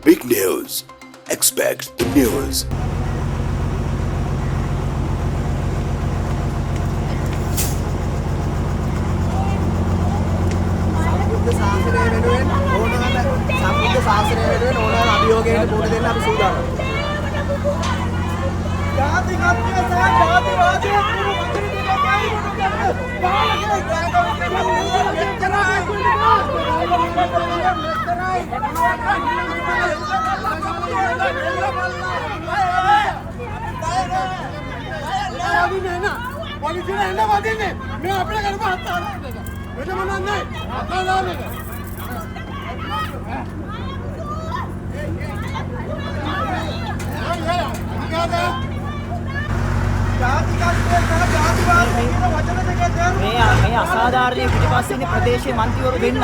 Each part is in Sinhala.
Big news. Expect the news. සම්බුද්ධ ශාසනය වෙනුවෙන් ඕනෑම සම්බුද්ධ ශාසනය වෙනුවෙන් ඕනෑම අභියෝගයකට මුහුණ දෙන්න අපි සූදානම්. ජාතිකත්වය සහ ජාතිවාදය කියන වචන දෙක පොලිසිය එන්න වදින්නේ මේ අපිට කරපු හත්ත වෙන මොනවත් නැහැ අත දාන්න එක. ජාතිකත්වය සහ ජාතිවාදය කියන වචන දෙක තේරුම මේ අසාධාරණයේ පිටිපස්සේ ඉන්න ප්‍රදේශයේ මන්ත්‍රීවරු දෙන්න.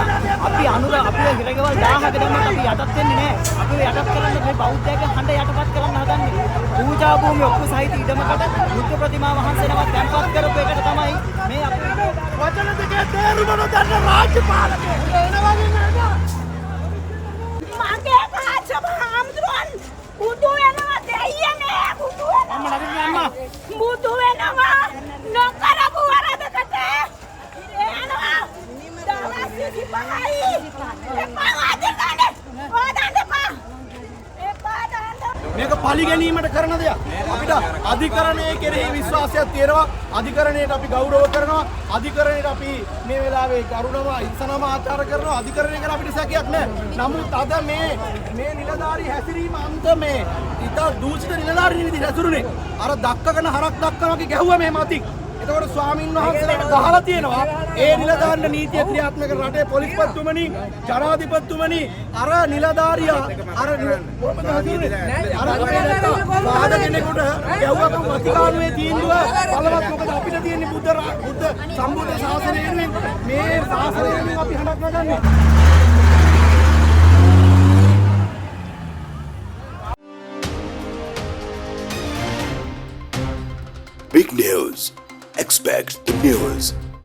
අපි අනුර අපිව හිරගෙවල් 1000ක දැම්මත් අපි යටත් වෙන්නේ නැහැ. අපිව යටත් කරන්න මේ බෞද්ධයාගේ හඬ යටපත් කරන්න හදන්නේ. පූජා භූමිය ඔප්පු සහිත ඉඩමකට බුද්ධ ප්‍රතිමා වහන්සේ නමක් තැන්පත් කරපු එකට තමයි මේ අපි වචන දෙකේ තේරුම නොදන්න රාජ්‍ය පාලකයෙක්. මගේ කාශ්‍යප හාමුදුරුවන් බුදු වෙනවා දෙයියනේ, බුදු වෙනවා, බුදු වෙනවා. නොකරපු වරදකට එනවා. දවස් 25යි. එපා වදින්න, වදන්න එපා, එපා දාන්න. මේක පලි ගැනීමට කරන දෙයක්. අපිට අධිකරණයේ කෙරෙහි විශ්වාසයක් තියෙනවා. අධිකරණයට අපි ගෞරව කරනවා. අධිකරණයට අපි මේ වෙලාවේ කරුණව ඉස්සනම ආචාර කරනවා. අධිකරණය ගැන අපිට සැකයක් නැහැ. නමුත් අද මේ මේ නිලධාරී හැසිරීම අන්ත මේ ඉතා දූෂිත නිලධාරී විදිහට හැසිරුනේ. අර දක්කගෙන හරක් දක්කන වගේ ගැහුවා මෙහෙම අතින්. එතකොට ස්වාමින් වහන්සේලාට ගහලා තියෙනවා. ඒ නිලධාරීන් නීතිය ක්‍රියාත්මක කරන රටේ පොලිස්පතිතුමනි, ජනාධිපතිතුමනි, අර නිලධාරියා අර කොහොමද හඳුනන්නේ? අර අපේ නැත්තම් සාද කෙනෙකුට ගැහුවම වතිකානුවේ තීන්දුව බලවත්. මොකද අපිට තියෙන්නේ බුද්ධ බුද්ධ සම්බුද්ධ ශාසනය වෙනුවෙන්, මේ ශාසනය වෙනුවෙන් අපි හඬක් නගන්නේ. Big news. Expect the news.